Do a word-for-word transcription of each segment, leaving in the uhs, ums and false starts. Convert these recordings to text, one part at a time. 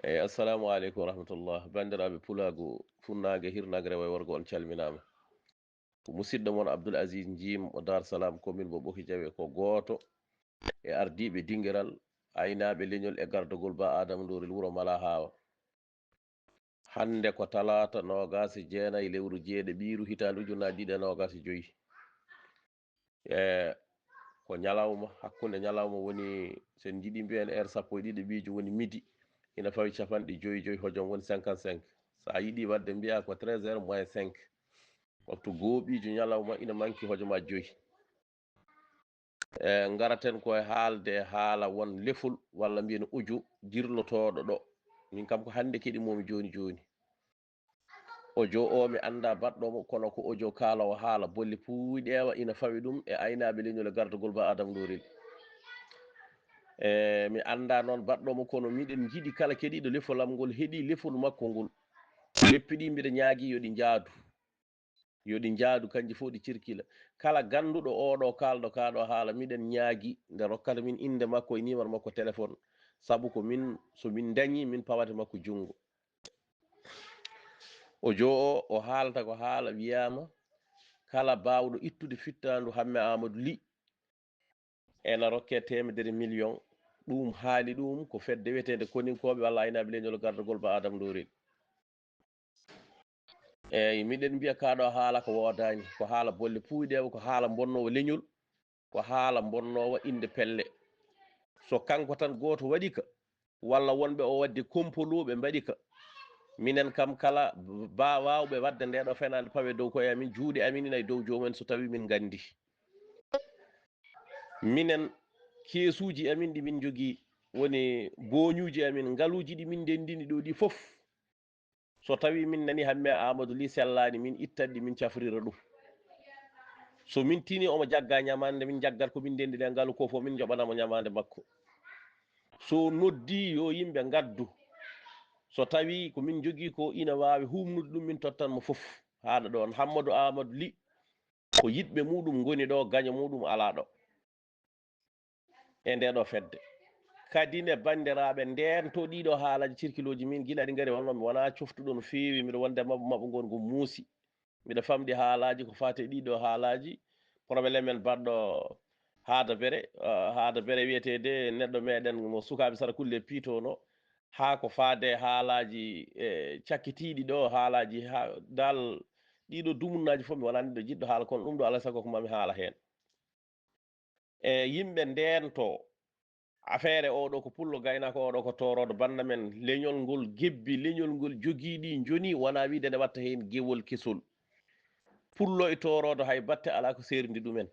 Eyi, assalamu aleykum wa rahmatullah. Banndiraaɓe Pulaagu, Funnaange, Hirnaange, Rewo e Worgo, on calminaama. Ko musidɗo mon Abdoul Aziz Njim, o Dar Salam, commune mo Ɓoki Jawe, ko gooto e ardiiɓe dingiral aynaaɓe leñol e gardagol Ba Adama Ndorel wuro Mala Hawa. Hannde ko talaata noogaas e jeenayi lewru jeeɗiɓiiru hitaande ujunaaji ɗiɗi e noogaas e joyi. E ko ñalawma, hakkunde ñalawma woni, so en njiɗi mbiyen heure sappo e ɗiɗi ɓiijo woni midi, ina fawi capanɗe joyi joyi, hojom woni cinquante-cinq. So a yiɗi waɗde mbiya ko treize heures moins cinq. Waktu goo ɓiijo ñalawma ina manki hojomaaji joyi. E ngaraten ko e haalde e haala won lefol walla mbiyen ojo jirlotooɗo ɗo. Min kam ko hannde keɗi momi jooni jooni. Ojo o mi annda baɗɗo mo, kono ko ojo kaalowo haala bolle puuyɗeewa ina fawi ɗum e aynaaɓe leñol e gardagol Ba Adama Ndorel. E mi annda noon baɗɗo mo, kono miɗen njiɗi kala keɗiiɗo lefolam ngol heɗi lefol makko ngol. Leppi ɗi mbiɗa ñaagi yo ɗi njaadu. Yo ɗi njaadu kanji fof ɗi cirkila. Kala gannduɗo oɗo kaalɗo kaɗo haala, miɗen ñaagi nde rokkata min innde makko e numéro makko téléphone. Sabu ko min, so min dañi, min pawata makko junngo. Ojo o, o haalta ko haala wiyaama, kala baawɗo ittude fittaandu Hamme Amadou Ly ena rokke teemedere million. Ɗum haali ɗum ko fedde wiyeteende Koninkooɓe walla aynaaɓe leñol gardagol Ba Adama Ndorel. Eyi, miɗen mbiya kaɗo haala ko woodaani, ko haala bolle puuyɗeewa, ko haala mbonnoowa leñol, ko haala mbonnoowa innde pelle. So kanko tan gooto waɗi ka, walla wonɓe o waɗde kompoloo ɓe mbaɗi ka, minen kam kala ba-, waawɓe waɗde nde ɗo fenaande pawe dow koye amin, juuɗe amin ina e dow joomum en so tawii min nganndi. Minen keesuuji amin ɗi min njogii, woni booñuuji amin, ngaluuji ɗi min ndenndini ɗo ɗi fof, so tawii min nani Hamme Amadou Ly sellaani, min ittat ɗi, min cafrira ɗum. So min tini omo jagga ñamaande, min njaggat ko min ndenndi ɗe ngalu ko fof, min njoɓanamo ñamaande makko. So noddi yo yimɓe ngaddu, so tawii ko min njogii ko ina waawi huumnude ɗum, min tottan mo fof. Haaɗa ɗoon, Hammadu Amadou Ly, ko yiɗɓe muɗum ngoni ɗo, gaño muɗum alaa ɗo e nde ɗo fedde. Kadi ne, banndiraaɓe, ndento ɗiɗo haalaaji cirkilooji min, gila ɗi ngari, wonno mi wonaa coftuɗo no feewi, miɗo wonde maɓɓo maɓɓo ngon ngu muusi. Miɗo famɗi haalaaji ko faati e ɗiɗo haalaaji, problème en baɗɗo Haadabere, ah, Haadabere wiyeteede neɗɗo meɗen mo sukaaɓe Sara Kulle piitoono, haa ko faade haalaaji, e cakkitiiɗi ɗo haalaaji, haa dal ɗiɗo dumunnaaji fof mi wonaa neɗɗo jiɗɗo haala, kono ɗum ɗo alaa e sago ko mami haala heen. E yimɓe ndento affaire oɗo ko pullo gaynaako, oɗo ko tooroodo bannda men, leñol ngol gebbi, leñol ngol jogii ɗi njoni, wonaa wiide nde watta heen gewol kesol. Pullo e tooroodo hay batte alaa ko seerndi ɗumen.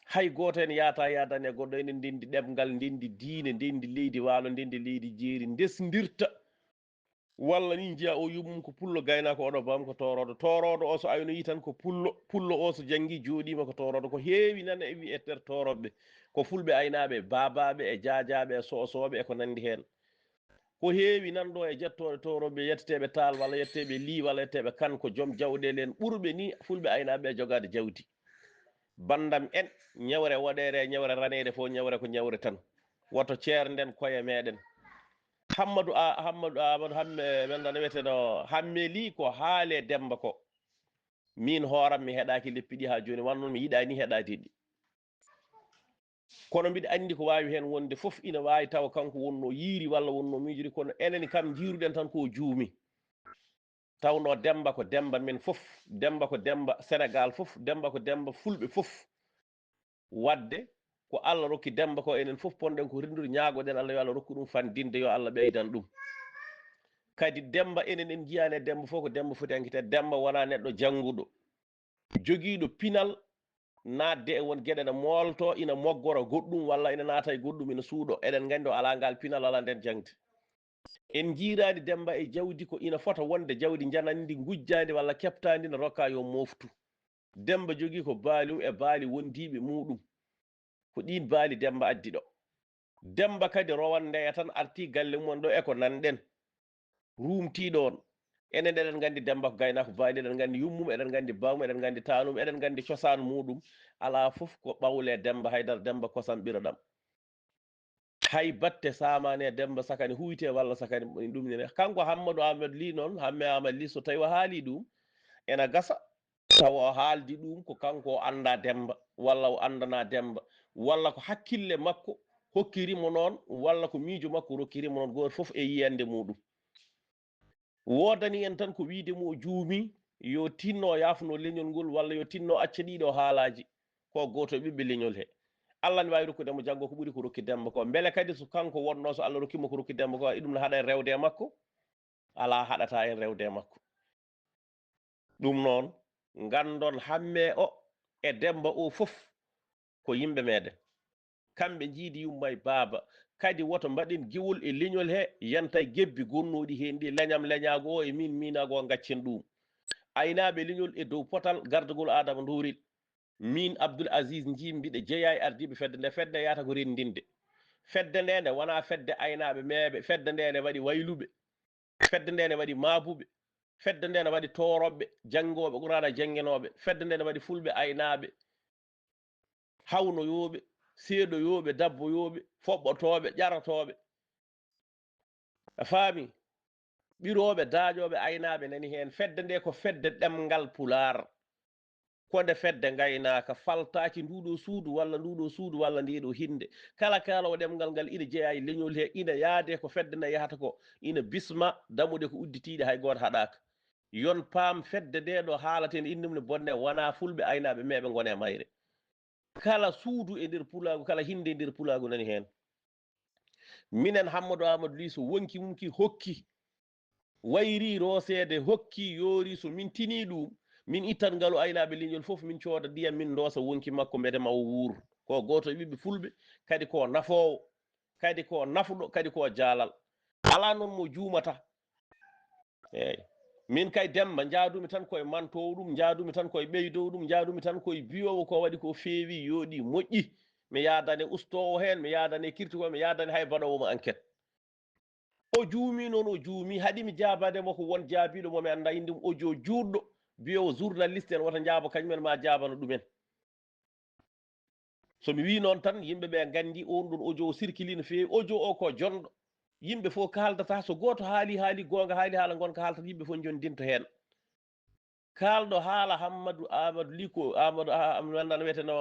Hay gooto en yaata yaadani e goɗɗo, enen ndenndi ɗemngal, ndenndi diine, ndenndi leydi waalo, ndenndi leydi jeeri, ndesndirta. Walla ni njiya o yummum ko pullo gaynaako, oɗo bam ko tooroodo. Tooroodo o so aynoyi tan ko pullo, pullo o so janngi jooɗiima ko tooroodo. Ko heewi nan e wi e nder toorooɓe, ko fulɓe aynaaɓe, baabaaɓe e jaajaaɓe e soosooɓe e ko nanndi heen. Ko heewi nan ɗo e jettooɗe toorooɓe, yetteteeɓe Taal walla yetteteeɓe Lii walla yetteteeɓe Kan, ko joom jawɗeele en ɓurɓe ni fulɓe aynaaɓe e jogaade jawdi. Banndam en, ñewre woɗeere, ñewre raneere fof, ñewre ko ñewre tan. Woto ceernden koye meɗen. Hammadu A-, Hammadu Amadou Hamme, men ɗo wiyeteno Hamme Ly, ko haale Demba ko. Min hooram mi heɗaaki leppi ɗi haa jooni, wano noon mi yiɗaani heɗaade ɗi. Kono mbiɗa anndi ko waawi heen wonde fof ina waawi tawa kanko wonno yiiri walla wonno miijori, kono enen kam njiiruɗen tan ko o juumi. Tawno Demba ko Demba men fof, Demba ko Demba Senegaal fof, Demba ko Demba fulɓe fof. Waɗde ko Allah rokki Demba ko, enen fof ponɗen ko renndude, ñaagoɗen Allah yo Allah rokku ɗum fandinde, yo Allah ɓeydan ɗum. Kadi Demba, enen en njiyaani e Demba fof ko Demba foti ankite. Demba wonaa neɗɗo jannguɗo, jogiiɗo pinal, naatde e won geɗe, ene moolto, ina moggora goɗɗum walla ina naata e goɗɗum, ina suuɗo. Eɗen nganndi o alaa ngal pinal, alaa nden jaŋde. En njiiraani Demba e jawdi ko ina fota wonde jawdi njanandi, ngujjaandi walla keɓtaandi, ne rokka yo mooftu. Demba jogii ko baali mum e baali wondiiɓe muɗum. Ko ɗiin baali Demba addi ɗo. Demba kadi rowan ndeya tan arti galle mum on ɗo e ko nanɗen. Ruumtii ɗoon. Enen eɗen nganndi Demba ko gaynaako baali, eɗen nganndi yummum, eɗen nganndi baamum, eɗen nganndi taanum, eɗen nganndi cosaan muɗum. Alaa fof ko ɓawle Demba Haydara, Demba kosam ɓiro ɗam. Hay batte saamaani e Demmba Sakani huyte walla Sakani ɗum ne. Kanko Hammadu Aamadu Lih noon, Hamme Aamadu Lih, so tawii o haalii ɗum, ena gasa tawa o haaldi ɗum ko kanko o anndaa Demmba, walla o anndanaa Demmba, walla ko hakkille makko hokkiri mo noon, walla ko miijo makko rokkiri mo noon, gooto fof e yiyannde muuɗum. Woodani en tan ko wiyde mo o juumii, yo tinno o yaafno leñol ngol, walla yo tinno acca ɗiiɗo haalaaji. Ko gooto e ɓiɓɓe leñol he. Allah ne waawi rokkude mo janngo ko ɓuri ko rokki Demmba ko. Mbele kadi so kanko wonnoo, so Allah rokki mo ko rokki Demmba ko, e ɗum ne haɗa en rewde e makko? Alaa, haɗataa en rewde e makko. Ɗum noon, nganndon Hamme o e Demmba o fof ko yimɓe meeɗen. Kamɓe njiidi yumma e baaba. Kadi woto mbaɗen giwol e leñol he, yanta e gebbi gonnooɗi heen ɗi, leñam leñaagu o e miin miinaagu o, ngaccen ɗum. Aynaaɓe leñol e dow potal gardagol Aadama Ndoorin. Miin Abdul Aziz Njiim mbiɗa jeyaa e ardiiɓe fedde nde. Fedde nde yahata ko renndinde. Fedde nde, nde wonaa fedde aynaaɓe meeɓe. Fedde nde ne waɗi wayluɓe. Fedde nde ne waɗi maabuɓe. Fedde nde ne waɗi toorooɓe, janngooɓe Quraana, jannginooɓe. Fedde nde ne waɗi fulɓe aynaaɓe, hawnoyooɓe, seedoyooɓe, dabboyooɓe, foɓɓotooɓe, ƴarotooɓe. A faami? Ɓirooɓe, daaƴooɓe, aynaaɓe nani heen. Fedde nde ko fedde ɗemngal Pulaar. Ko nde fedde ngaynaaka, faltaaki nduuɗo suudu walla nduuɗo suudu walla ndeeɗo hinnde. Kala kaaloowo ɗemngal ngal ina jeyaa e leñol he, ina yaade ko fedde nde yahata ko, ina bisma damuɗe ko udditiiɗe, hay gooto haɗaaka. Yon paam fedde nde ɗo haalaten innde mum ne bonne, wonaa fulɓe aynaaɓe meeɓe ngone e mayre. Kala suudu e nder pulaagu, kala hinnde e nder pulaagu nani heen. Minen Hammadu Aamadu Lih, so wonki mum ki hokki, wayri rooseede, hokki, yoori, so min tinii ɗum, min ittan ngalu aynaaɓe leñol fof, min cooda ndiyam, min ndoosa wonki makko, mbete ma o wuur. Ko gooto e ɓiɓɓe fulɓe, kadi ko nafoowo, kadi ko nafɗo, kadi ko jaalal. Alaa noon mo juumata. Eeyi. Min kay Demmba, njaadumi tan koye mantoowo ɗum, njaadumi tan koye ɓeydoo ɗum, njaadumi tan koye biyoowo ko waɗi ko feewi, yooɗi, moƴƴi. Mi yaadane ustoowo heen, mi yaadane kirti ko, mi yaadane hay baɗoowo mo enquête. O juumii noon, o juumii, haɗi mi jaabaade mo ko won jaabiiɗo mo mi anndaa innde mum, audio juutɗo, biyoowo journaliste en, wota njaabo kañum en, ma jaabano ɗumen. So mi wii noon tan, yimɓe ɓe nganndi oon ɗoon audio o circulii no feewi. Audio o ko jonɗo. Yimɓe fof kaaldata, so gooto haali, haali goonga, haali haala ngonka haaltat, yimɓe fof njondinta heen. Kaalɗo haala Hammadu Aamadu Lih ko, Aamadu, a-, a-, mi anndaa no wiyeteno,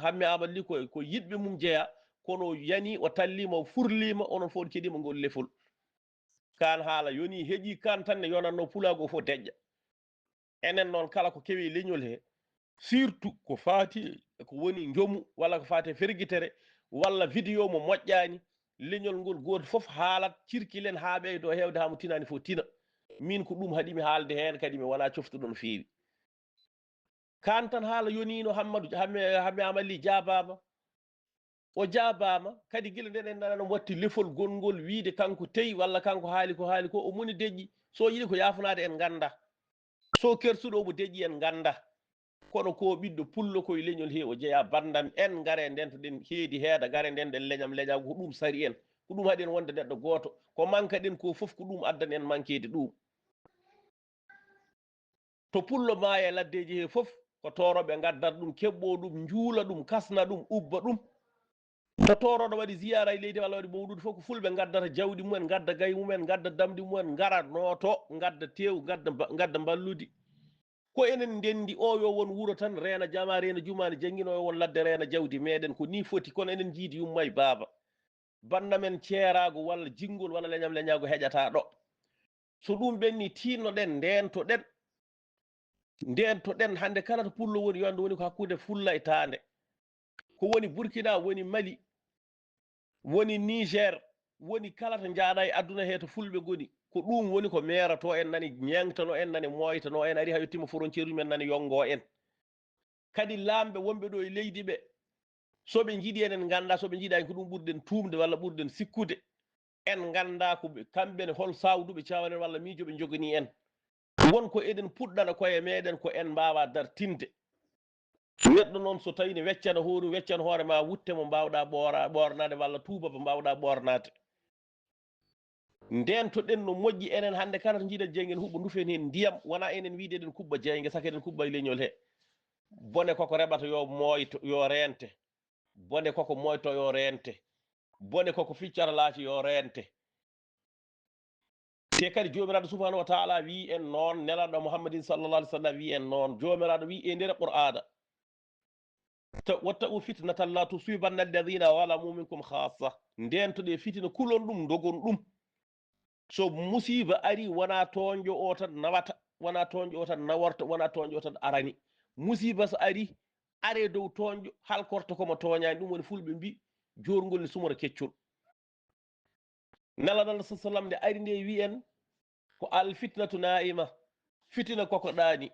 Hamme Aamadu Lih ko, ko yiɗɓe mum jeyaa, kono o yanii, o talliima, o furliima, onon fof on keɗiima ngol lefol. Kaan haala yonii, heƴii kaan tan ne yonatnoo pulaagu o fof deƴƴa. Enen noon, kala ko kewi e leñol he, surtout ko faati e ko woni njomu, walla ko faati e fergitere, walla vidéo mo moƴƴaani, leñol ngol gooto fof haalat, cirkilen haa ɓeydo heewde, haa mo tinaani fof tina. Min ko ɗum haɗi mi haalde heen, kadi mi wonaa coftuɗo no feewi. Kaan tan haala yoniino Hammadu, Hamme, Hamme Aamadu Lih jaabaama. O jaabaama, kadi gila nden en nanano mo watti lefol gonngol wiide kanko teyi walla kanko haali ko haali ko, o moni deƴƴi. So o yiɗi ko yaafanaade en ngannda. So kersuɗo omo deƴƴi en ngannda. Kono ko ɓiɗɗo pullo ko e leñol he o jeyaa banndam en, ngare ndento ɗen heedi heeda, ngare nden ɗen leñam leñaagu, ko ɗum sari en. Ko ɗum haɗi en wonde neɗɗo gooto. Ko manka ɗen ko fof ko ɗum addani en mankeede ɗum. To pullo maaya e laddeeji he fof, ko toorooɓe ngaddata ɗum, keɓɓoo ɗum, njuula ɗum, kasna ɗum, ubba ɗum. So toorooɗo waɗi ziyaara e leydi walla waɗi mawluudu fof, ko fulɓe ngaddata jawdi mumen, ngadda gayi mumen, ngadda damndi mumen, ngara nooto, ngadda teewu, ngadda mba-, ngadda mballudi. Ko enen ndenndi o yo won wuro tan, reena jamaa, reena jumaa, ne janngino yo won ladde, reena jawdi meeɗen. Ko nii foti, kono enen njiidi yumma e baaba. Banndam en ceeraagu walla jinngol walla leñam leñaagu heƴataa ɗo. So ɗum ɓenni, tiinnoɗen, ndeentoɗen. Ndeentoɗen hannde kala to pullo woni, yo anndu woni ko hakkunde fulla e taande. Ko woni Burkina, woni Mali, woni Niger, woni kala to njaaɗa e aduna he to fulɓe ngoni. Ko ɗum woni ko meerato en, nani ñeeŋtano en, nani mooytano en, ari haa yettima frontière umen, nani yonngo en. Kadi laamɓe wonɓe ɗo e leydi ɓe, so ɓe njiɗi enen ngannda, so ɓe njiɗaani ko ɗum ɓurɗen tuumde walla ɓurɗen sikkude. En ngannda ko ɓe, kamɓe ne hol sawdu ɓe cawanen walla miijo ɓe njoganii en. Won ko eɗen puɗɗana koye meeɗen ko en mbaawa dartinde. Neɗɗo noon so tawi ne weccana hoore, weccana hoore ma wutte mo mbaawɗa ɓoora-, ɓoornaade walla tuuba mo mbaawɗa ɓoornaade. Ndeentoɗen no moƴƴi enen hannde kala to njiɗen jeyngen huɓɓo ndufen heen ndiyam, wona enen wiyde eɗen kuɓɓa jeynge, saka eɗen kuɓɓa e leñol he. Bone koko reɓata yo mooyto, yo reente. Bone koko moyto yo reente. Bone koko ficcata laaci yo reente. Te kadi Joomiraaɗo subhanahu wa taala wii en noon, Nelaaɗo Muhammadin sallallahu alaihi wasallam wii en noon, Joomiraaɗo wii e nder Qur'aana, "Wattaqu fitnatan la tusibanna alladhina zalamu minkum khassa." Ndeentoɗee fitina, kulon ɗum, ndogon ɗum. So musiiba ari, wonaa tooñjo o tan nawata, wonaa tooñjo o tan naworta, wonaa tooñjo o tan arani. Musiiba so ari, are dow tooñjo, halkorto ko mo tooñaani. Ɗum woni fulɓe mbii, "Joorngol ne sumora keccol." Nelaaɗo Allah sallallahu alaihi wasallam nde ari nde wii en, ko "Al fitnatu na'ima." Fitina koko ɗaani.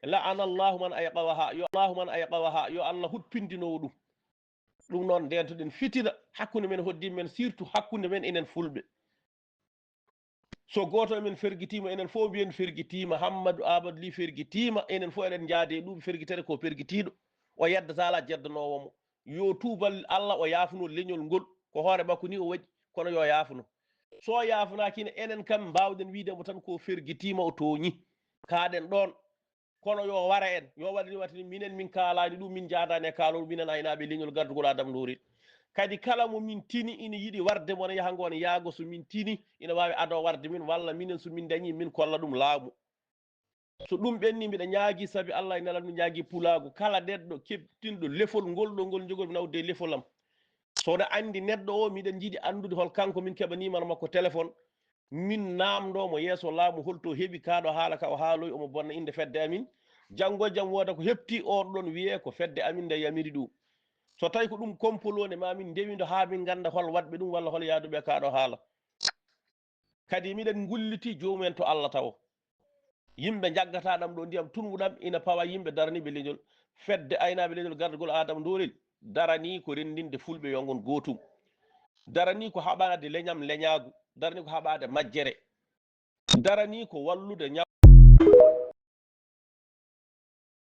"La'ana Allahu man ayqawaha." Yo Allahu man ayqawaha. Yo Allah huɓɓindinowo ɗum. Ɗum noon, ndeentoɗen fitina hakkunde men, hoddii men, surtout hakkunde men enen fulɓe. So gooto e men fergitiima, enen fof mbiyen fergitiima. Hammadu Aamadu Lih fergitiima. Enen fof eɗen njaadi e ɗum fergitere ko pergitiiɗo. O yeddataa alaa jeddanoowo mo. Yo tuubal Allah, o yaafno leñol ngol. Ko hoore makko ni o waɗi, kono yo yaafno. So o yaafnaaki ne, enen kam mbaawɗen wiide mo tan ko fergitiima, o tooñi. Kaaɗen ɗoon. Kono yo wara en, yo waɗa ni wata ni minen min kaalaani ɗum, min njaadaani e kaalol, minen aynaaɓe leñol gardugol Aadam Ndoorin. Kadi kala mo min tini ina yiɗi warde mo, ne yaha ngo, ne yaago, so min tini ina waawi ado warde min, walla minen so min dañi min kolla ɗum laamu. So ɗum ɓenni, mbiɗa ñaagi sabi Allah e Nelaaɗo, mi ñaagi pulaagu, kala neɗɗo keɓtinɗo lefol ngol ɗo ngol njogol, mi nawde e lefol am. So wona anndi neɗɗo o, miɗen njiɗi anndude hol kanko, min keɓa numéro makko téléphone, min naamndoo mo yeeso laamu, holto heɓi kaa ɗo haala ka o haaloyi, omo bonna innde fedde amin. Janngo e jam wooda ko heɓti, oon ɗoon wiyee ko fedde amin nde yamiri ɗum. So tawi ko ɗum kompoloo ne, ma min ndewindo haa min ngannda hol waɗɓe ɗum walla hol yahduɓe e kaa ɗo haala. Kadi miɗen ngulliti joomum en to Allah tawo. Yimɓe njaggataa ɗam ɗo ndiyam tunwuɗam ina pawa yimɓe daraniiɓe leñol. Fedde aynaaɓe leñol gardagol Aadama Ndoorin daranii ko renndinde fulɓe yo ngon gootum. Daranii ko haɓaade leñam leñaagu. Daranii ko haɓaade majjere. Daranii ko wallude ñaw